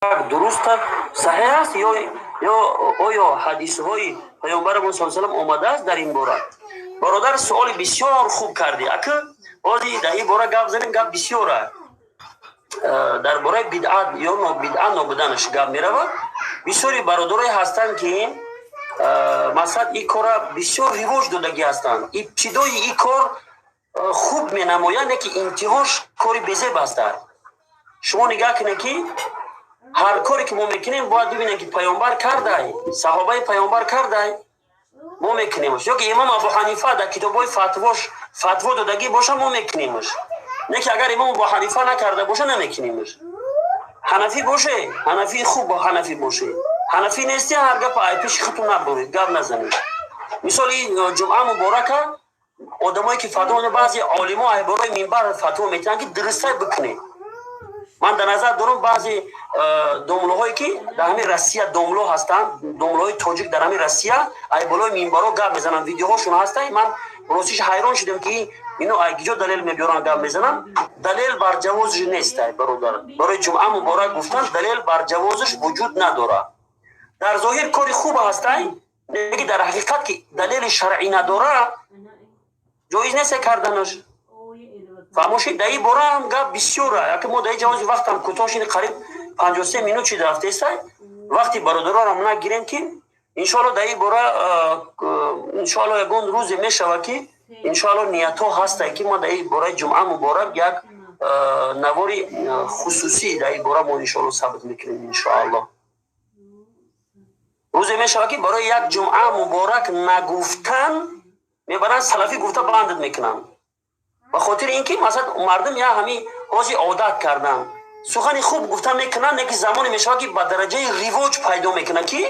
Дуруст, саҳеҳ аст ё оё ҳадисҳои паёмбарамон с салам омадааст дар ин бора? Бародар, суоли бисёр хуб кардӣ. Ака, ҳозир дар ин бора гап занем, гап бисёра. Дар бораи бидъат ё бидъат нобуданаш гап меравад. Бисёри бародарое ҳастанд, ки масалан ин кора бисёр ривоҷ додагӣ ҳастанд. Ибтидои ин кор хуб менамоянд, ки интиҳош кори безеб ҳастанд. Шумо нигаҳ кунед, ки ҳар коре ки мо мекунем, бояд бибинем, ки паёмбар кардай, саҳобаи паёмбар кардай, мо мекунемш, ё ки имом Абу Ҳанифа дар китобҳои фатвош фатво додагӣ боша, мо мекунемш. Не ки агар имом Абу Ҳанифа накарда боша, намекунемш. Ҳанафӣ боше, ҳанафии хуб ҳанафӣ боше. Ҳанафӣ нести, ҳар гапа ай пеши худтон набуред, гап назанед. Мисоли ҷумъа муборака, одамое ки фатво, баъзе олимо ай борои минбар фатво метиҳанд, ки дурустай бикунед. Ман дар назар дорам баъзе домлоҳое, ки дар ҳамин Россия домло ҳастанд, домлоҳои тоҷик дар ҳамин Россия ай болои минбаро гап мезананд, видеоҳошон ҳастанд. Ман ростиш ҳайрон шудем, ки ино ай киҷо далел мебиёранд, гап мезананд. Далел бар ҷавозиш нестай, бародар. Барои ҷумъа муборак гуфтан далел бар ҷавозиш вуҷуд надорад. Дар зоҳир кори хуб ҳастай, лекин дар ҳақиқат ки далели шаръӣ надора, ҷоиз нест карданаш. Фаҳмошед, дар ин бора ҳам гап бисёра. Яке мо дар ин ҷавози вақтам кӯтоҳ шиди, қариб 53 минут шида рафтестай. Вақти бародарорам нагирем, ки иншоалло дар ин бора иншоалло ягон рӯзе мешавад, ки иншоалло ниятҳо ҳастай, ки мо дар ин бораи ҷумъа муборак як навори хусусӣ дар ин бора мо иншоалло сабт мекунем. Иншоалло, рӯзе мешавад, ки барои як ҷумъа муборак нагуфтан мебаранд, салафӣ гуфта бандат мекунанд, ба хотири ин ки масалан мардум я ҳами ҳози одат карданд, сухани хуб гуфта мекунанд, не ки замоне мешавад, ки ба дараҷаи ривоҷ пайдо мекунад, ки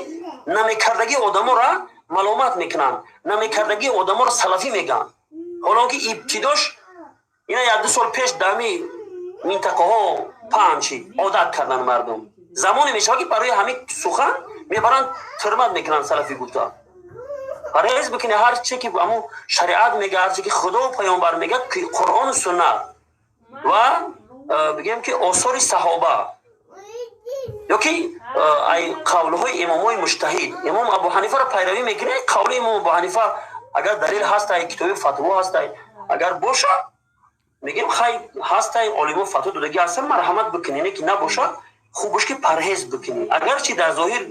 намекардагии одаморо маломат мекунанд, намекардагии одаморо салафӣ мегӯянд. Ҳолон ки ибтидош ина як ду сол пеш дар ҳами минтақаҳо паҳн шид, одат карданд мардум. Замоне мешавад, ки барои ҳамин сухан мебаранд, тӯҳмат мекунанд, салафӣ гуфта. Парҳез бикунед. Ҳар че ки ҳамун шариат мега, ҳар че ки Худо паёмбар мега, Қуръону суннат ва бигем, ки осори саҳоба ё ки ай қавлҳои имомҳои муҷтаҳид, имом Абу Ҳанифаро пайравӣ мекунед. Қавли имом Абу Ҳанифа агар далел ҳастай, китоби фатво ҳастай, агар боша, мегем, хай, ҳастай, олимо фатво додагӣ ҳастан, марҳамат бикунӣ. Не ки набошад, хубаш ки парҳез бикунӣ, агарчи дар зоҳир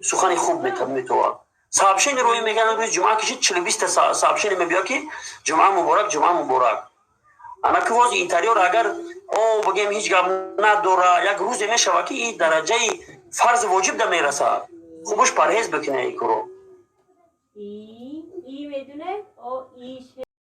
сухани хуб метавад. Сообщение рӯи мегӯянд, рӯзи ҷумъа кишид, чилу биста сообщение мебиёд, ки ҷумъа муборак, ҷумъа муборак. Ана ки ҳозир интерьёр агар о бигем, ҳеҷ гап надора, як рӯзе мешавад, ки ин дараҷаи фарзи воҷиб да мерасад. Хубаш парҳез бикунӣ ин коро. И медуне, о и.